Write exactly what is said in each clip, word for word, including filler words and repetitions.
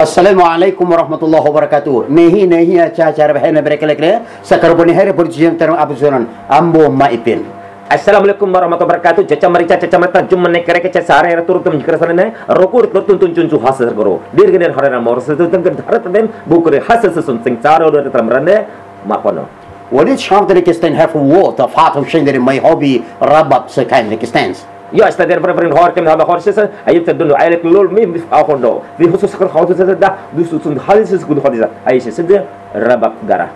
Assalamualaikum warahmatullahi wabarakatuh. Nehi, nehi, aca, aca, rebeh, nebrek, lek, lek. Sakarapo nehi, hari, pun, cium, terang, abu, sunan. Ambo, Mak Ipin. Assalamualaikum warahmatullahi wabarakatuh. Caca marica, caca mata, jum menek kerek, caca sare, turun tum jikra sanane, rokok turun tun cuncu hasil guru. Dir gener hare namo, rasul tun tenggen hare tadem, buku de hasil susun, sing caro dua tetelam rande, Mak Pono. What is how the Pakistan have war, the fat of Shin, my hobby, rabab, so kind of Pakistan. Ya, istadir preferin hor, kami haba hor, sesa, ayub tadun, aylik lul, mim, ahondo. Di khusus khusus dah, dususun halis, sukun halis, ayo, sesa, rabab garah.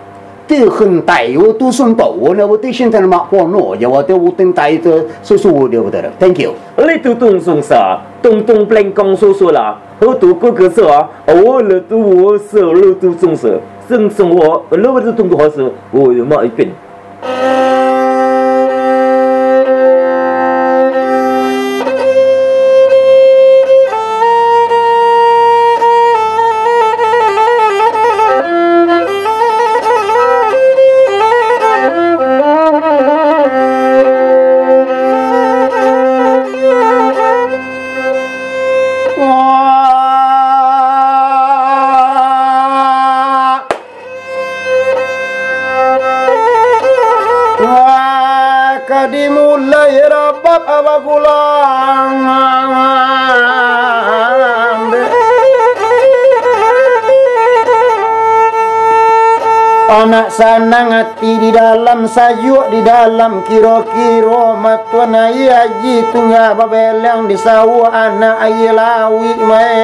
Ti hentai wo tu sunto wo na wo ti shin tan mak pono ja wo ti wo tintai tu susu dia betul. Thank you. Li tu tung sung sa, tung tung plengkong susu la. Hu tu ku ke sa, wo le tu wo se, lu tu sung se. Sung sung wo, lu tu tung tu ho se. Wo, mak ipin. Wah, ka dimulai rabab abagulang. Anak sanang ati di dalam, sayuak di dalam, kiro-kiro matuan aia aji tungga babeleng di sawah anak aia lauik mai.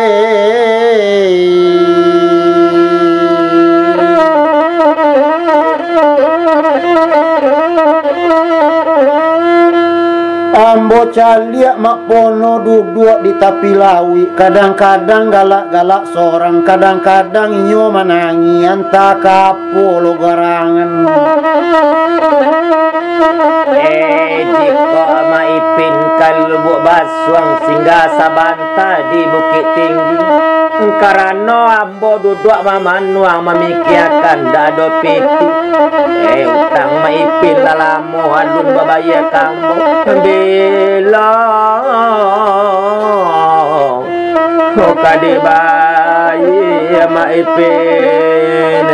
Ambo caliak mak pono duduak di tapi lauik, kadang-kadang galak-galak sorang, kadang-kadang inyo manangih, antah ka apo lo garangan. Eh, jikok Mak Ipin ka Lubuak Basuang singgah sabanta di Bukik Tinggi, karano ambo duduak mamanuang mamikiakan ndak ado piti. Eh, utang Mak Ipin lah lamo alun babayia ka ambo. Bilo Kok ka dibayia Mak Ipin?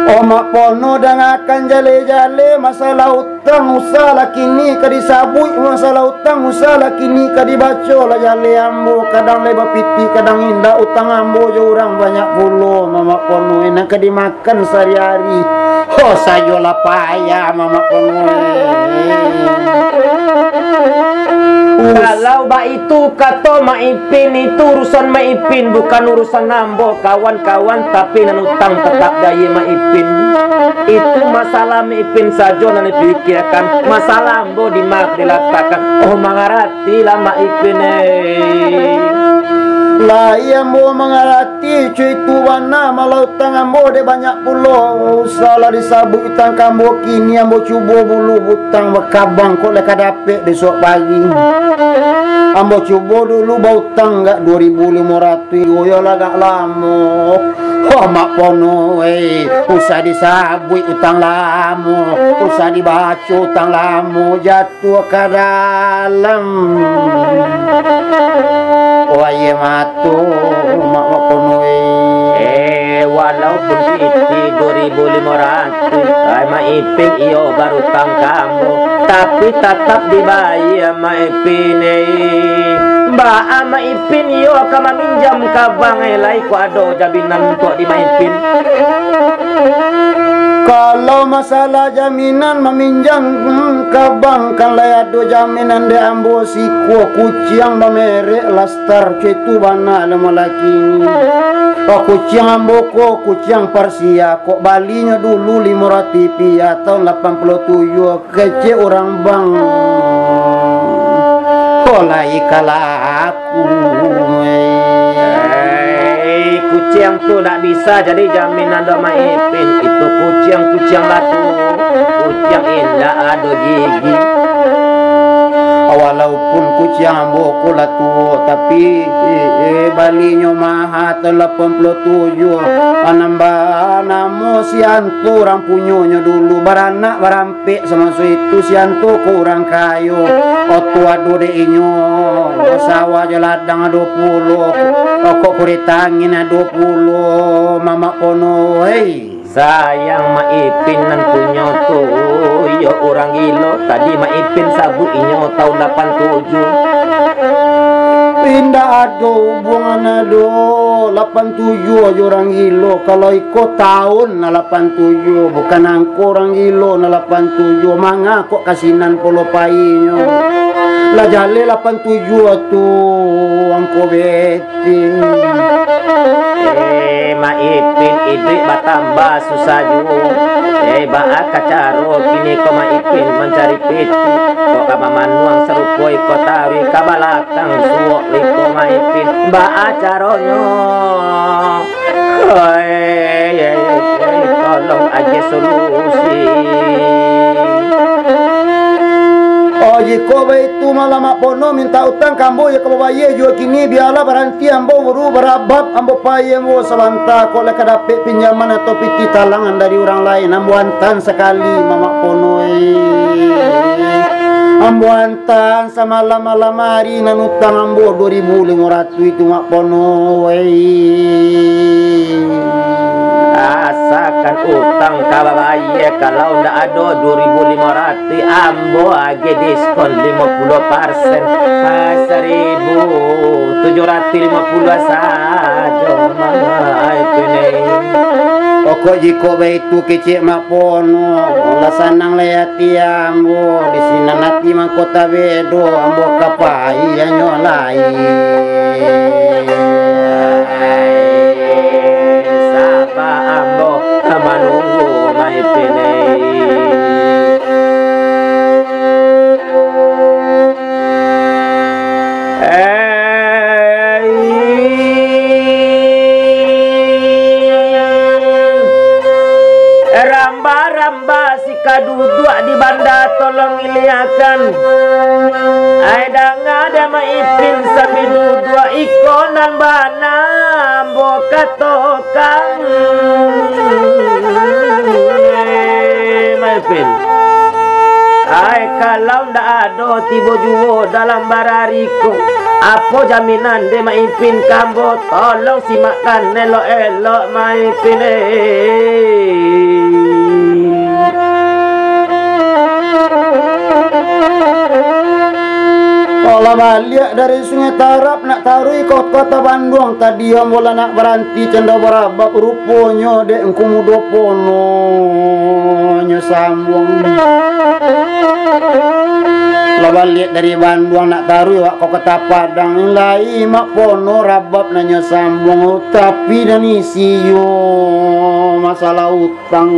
Oh, Mak Pono, dangakan jale-jale, masalah utang usah lah kini ka disabuik, masalah utang usah lah kini ka dibaco lah jale ambo, kadang lai bapiti, kadang indak, utang ambo jo urang banyak pulo, Mak Pono, nan ka dimakan kan sahari-hari. Oh, sayolah payah, Mamak Pono. Kalau baitu kato Mak Ipin, itu urusan Mak Ipin, bukan urusan ambo, kawan-kawan, tapi nan utang tatap gaya Mak Ipin. Itu masalah Mak Ipin sajo nan dipikiakan, masalah ambo di ma dilatakkan. Oh, mangarati. Tilah Mak Ipin, eh. Lai ambo mangarati, cuy, itu bana, malah utang ambo dek banyak pulo. Usahlah disabuik utang ka ambo, kini ambo cubo dulu bautang bakabang, kok lai ka dapek bisuak pagi. Ambo cubo dulu bautang agak duo ribu limo ratuih, iyolah agak lamo. Oh, Mak Pono, eh, usah disabuik utang lamo, usah dibaco utang lamo, jat- Tua ka dalam. Wayah mato, Mak Pono, eh. Eh, walaupun piti duo ribu limo ratuih, ai, Mak Ipin iyo barutang ka ambo, tapi tatap dibayia Mak Ipin, eh. Baa Mak Ipin iyo ka maminjam ka bank, eh, lai ko ado jaminan untuak di Mak Ipin? Kalau masalah jaminan maminjam, hmm, ka bank, kan lai ado jaminan dek ambo sikua kuciang bamerek Lastar, cuy, itu bana lamo laki. Oh, kuciang ambo ko, kuciang Parsia, kok balinyo dulu limo ratuih piah tahun lapan puluah tujuah, kecek urang bank. Kok lai kalah Hei, kuciang tu ndak bisa jadi jaminan doh, Mak Ipin. Itu kuciang, kuciang batu. Kuciang indak ado gigi. Walaupun kuciang ambo ko lah tuo, tapi, eh, eh, balinyo maha tahun lapan puluah tujuah. Anamba namo Sianto urang punyonyo dulu, baranak barampek samaso itu, Sianto ko urang kayo. Oto ado dek inyo, sawah jo ladang ado pulo, pokok kuritangin ado pulo, Mamak Pono, hei. Sayang Mak Ipin nan punyo tu, iyo urang gilo. Tadi Mak Ipin sabuik inyo tahun lapan tujuah. Indak ado hubungan ado lapan tujuah jo urang gilo. Kalau iko tahun lah lapan tujuah, bukan angko urang gilo nan lapan tujuah. Manga kok kasinan pulo painyo. Lah jaleh lapan tujuah tu, angko be- Eh, Mak Ipin, iduik batambah susah juo. Eh, baa ka caro kini ko Mak Ipin mancari piti? Kok ka mamanuang sarupo iko taruih ka balakang suok iko Mak Ipin? Baa caronyo? Oi, tolong agiah solusi. Oh, jikok baitu, malah Mak Pono mintak utang ka ambo, iyo ka babayia juo kini, bialah baranti ambo buru barabab, ambo pai ambo sabanta, kok lai ka dapek pinjaman atau pitih talangan dari urang lain, ambo antaan sakali, Mamak Pono, eh. Ambo antaan samalam-malam ari nan utang ambo duo ribu limo ratuih. Itu Mak Pono, wai. Asakan utang ka babayia, kalau ndak ado duo ribu limo ratuih, ambo agiah diskon limo puluah persen. Ah, saribu tujuah ratuih limo puluah sajo, Mak Ipin. Pokok jikok baitu kecek Mak Pono, lah sanang lai ati ambo, di sinan ati mangko tabedo, ambo ka pai anyo lai. Saba ambo manunggu Mak Ipin. Eh, ramba-ramba si ka duduak di banda, tolong iliakan. Ai, danga dek Mak Ipin sambil duduak, iko nan bana ambo katokan. Eh, Mak Ipin. Ai, kalau ndak ado tibo juo dalam barari ko, apo jaminan dek Mak Ipin ka ambo? Tolong simakkan elok-elok, Mak Ipin, eh. Alah baliak dari Sungai Tarab nak taruih ka Kota Banduang, tadi ambo lah nak baranti cando barabab, ruponyo dek Ngku Mudo Pono nyo sambuang. Lah baliak dari Banduang nak taruih wak ka Kota Padang, lai Mak Pono rabab nan nyo sambuang, tapi nan isi yo masalah utang.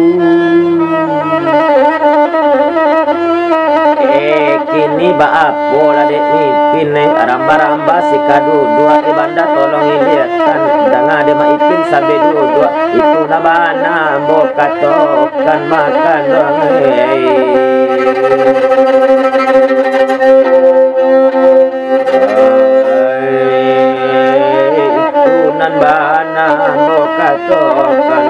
Eh, kini baapo lah dek Mak Ipin, eh? Ramba-ramba si ka duduak di banda, tolong iliakan. Danga dek Mak Ipin sambil duduak, itu nan bana ambo katokan, makanan, eh. Itu nan bana ambo katokan.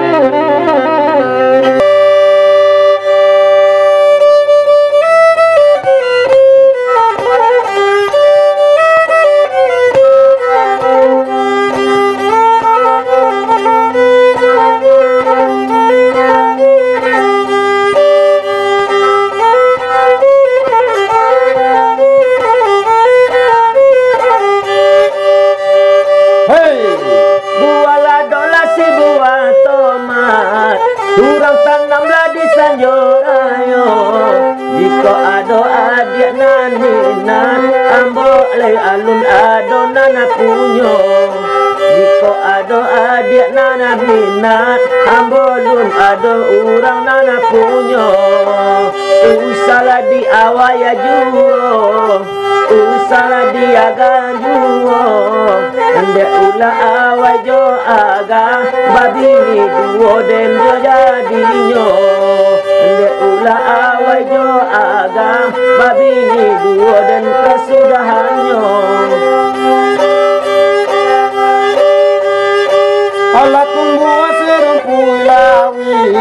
Hei! Buah ladolah si buah tomat, urang tanamlah di sanjo rayo. Jikok ado adiak nan minat, ambo lai alun ado nan punyo. Jikok ado adiak nan minat, ambo alun ado urang nan punyo. Usahlah di awai juo, usahlah di agan juo, dek ulah awai jo agan, babini duo den jo jadinyo. Dek ulah awai jo agan, babini duo den ka Sudahannyo, alah tumbuah sarumpuik lawik,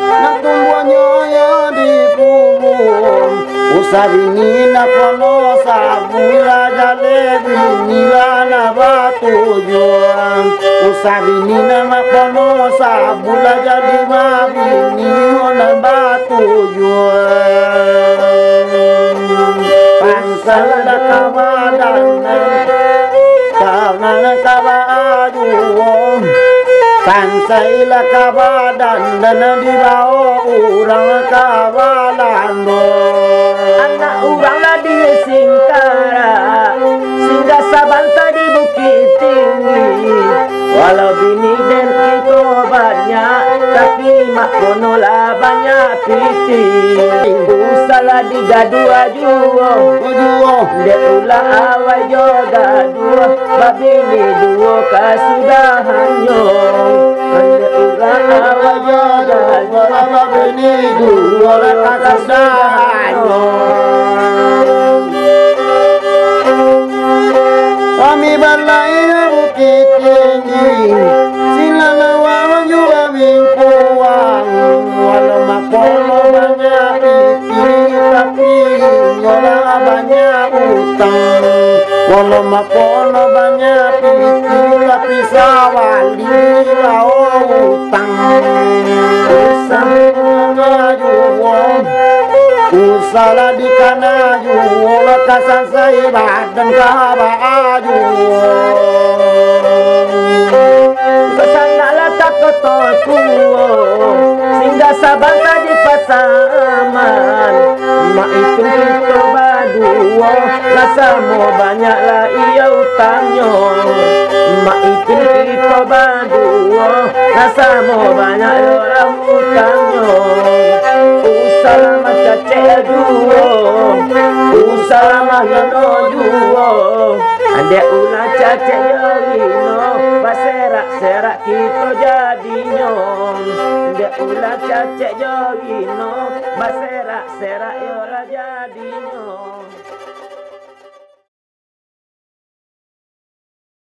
nan tumbuahnyo yo di pubuang. Usah bini nak pono sabuik, lah jaleh bini lah nak batujuah. Usah bini nak pono sabuik, lah jadi babini nan batujuah. Pansailah ka badandan, ka nan ka baaduo. Pansailah ka badandan, dibao urang ka Balando. Anak urang lah di Singkarak, singgah sabanta di Bukittinggi. Walau bini den kito banyak, tapi mak pono lah banyak pitih. Usahlah digaduah juo, juo. Dek ulah awai jo gaduah, babini duo kasudahannyo. Dek ulah awai jo gaduah, babini duo kasudahannyo. Kami balai Bukittinggi, sinan awak juo bingkuang. Walau mak pono banyak pitih, tapi inyo lah banyak utang. Walau mak pono banyak pitih, tapi sawali lah utang. Usah dikana juo, usahlah dikana juo, lah ka sansai badan ka baaduo. Basanaklah tako tokuo, singgah sabanta di Pasaman. Mak ipun kito baduo, lah samo banyak lah iyo utangnyo. Mak ipun kito baduo, lah samo banyak iyo lah utangnyo. Usahlah mancacek juo, usahlah mahino juo. Dek ulah cacek jo hino, baserak-serak kito jadinyo. Dek ulah cacek jo hino, baserak-serak iyo lah jadinyo.